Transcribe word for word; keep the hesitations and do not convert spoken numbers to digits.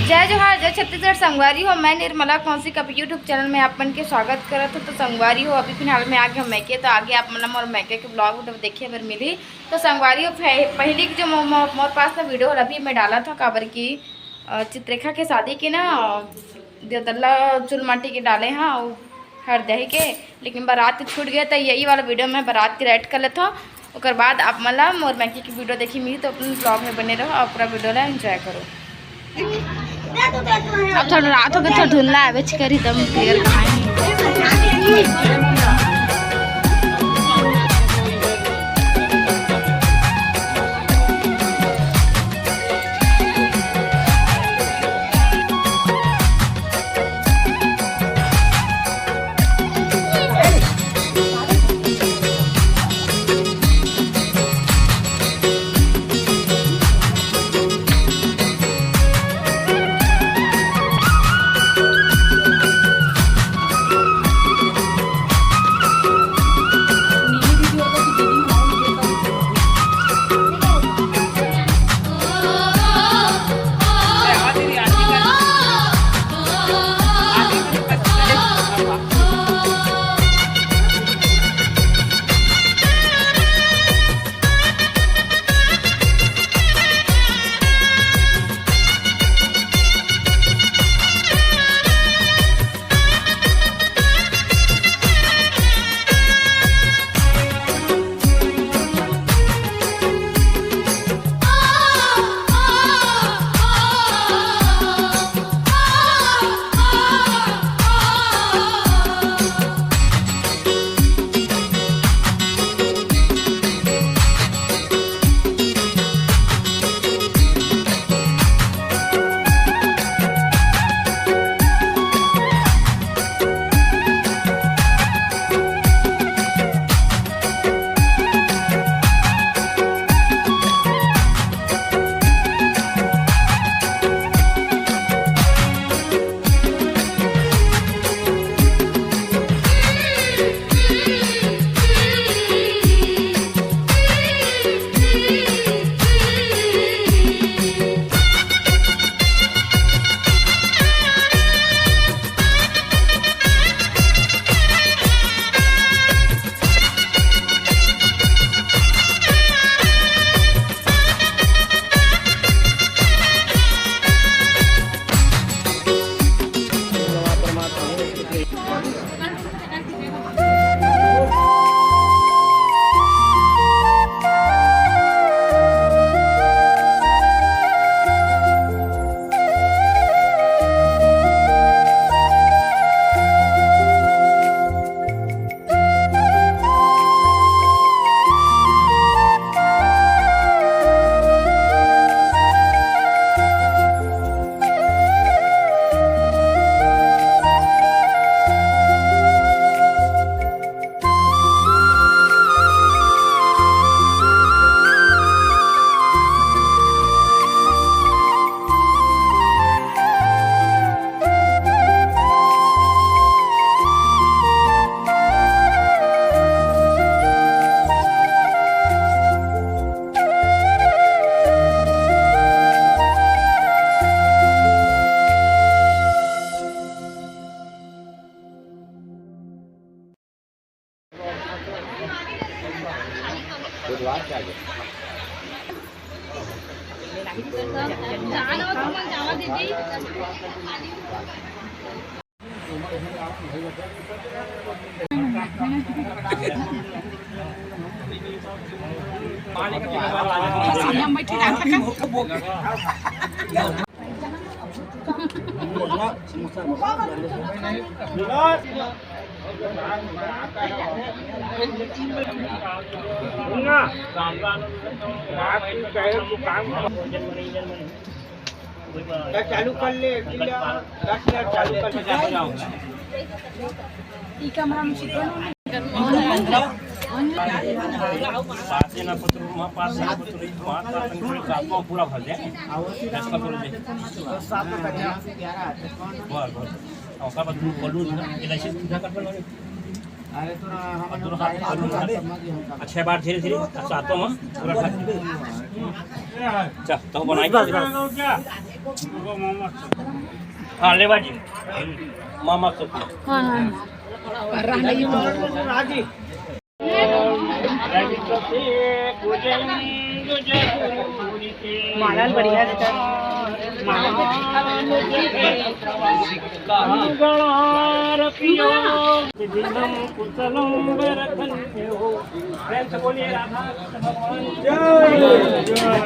जय जोहार, जय छत्तीसगढ़। संगवारी हो, मैं निर्मला कौशिक अब YouTube चैनल में आप मन के स्वागत करत हूँ। तो संगवारी हो, अभी फिलहाल में आ गए हूँ मैके, तो आगे आप मन ला मोर मैके के ब्लॉग वीडियो देखे बर मिली। तो संगवारी हो, पह-, पहली के जो मो-, मो-, मोर पास ना वीडियो अभी मैं डाला था, काबर की, अ, चित्रेखा के शादी के ना, अ, देवतल्ला चूल माटी के डाले हाँ, अउ हर दही के, लेकिन बारात के छूट गए, तो यही वाला वीडियो में बारात के राइट कर लेता हूँ। ओकर बाद आप मन ला मोर मैके की वीडियो देखी मिली, तो अपन ब्लॉग में बने रहो और पूरा वीडियो ला एंजॉय करो। अब थोड़ा रात हो गया, थोड़ा धुंधला है, बेच कर एकदम क्लियर कहाँ है। चालू कर ले, चालू कर ले। ई कमरा में सुते हैं। पाँच जना पुत्र मा, पाँच जना पुत्र, पाँच, सात जना पुत्र, सात मा पूरा भर दे। दस का पूरा दे। बस, बस। और ओकर बाद तू बोलू ना, एल आई सी सीधा कट लगे। अरे तो ना, हम और दोनों हाथ, हाथ में। छह बार धीरे धीरे, सातों में पूरा खा। चल, तो बनाई। बस, बस। हाँ, लेवा जी। मामा सब। हाँ, हाँ। माला बढ़िया से कर। माला। प्रेम से बोलिए राधा कृष्ण भगवान।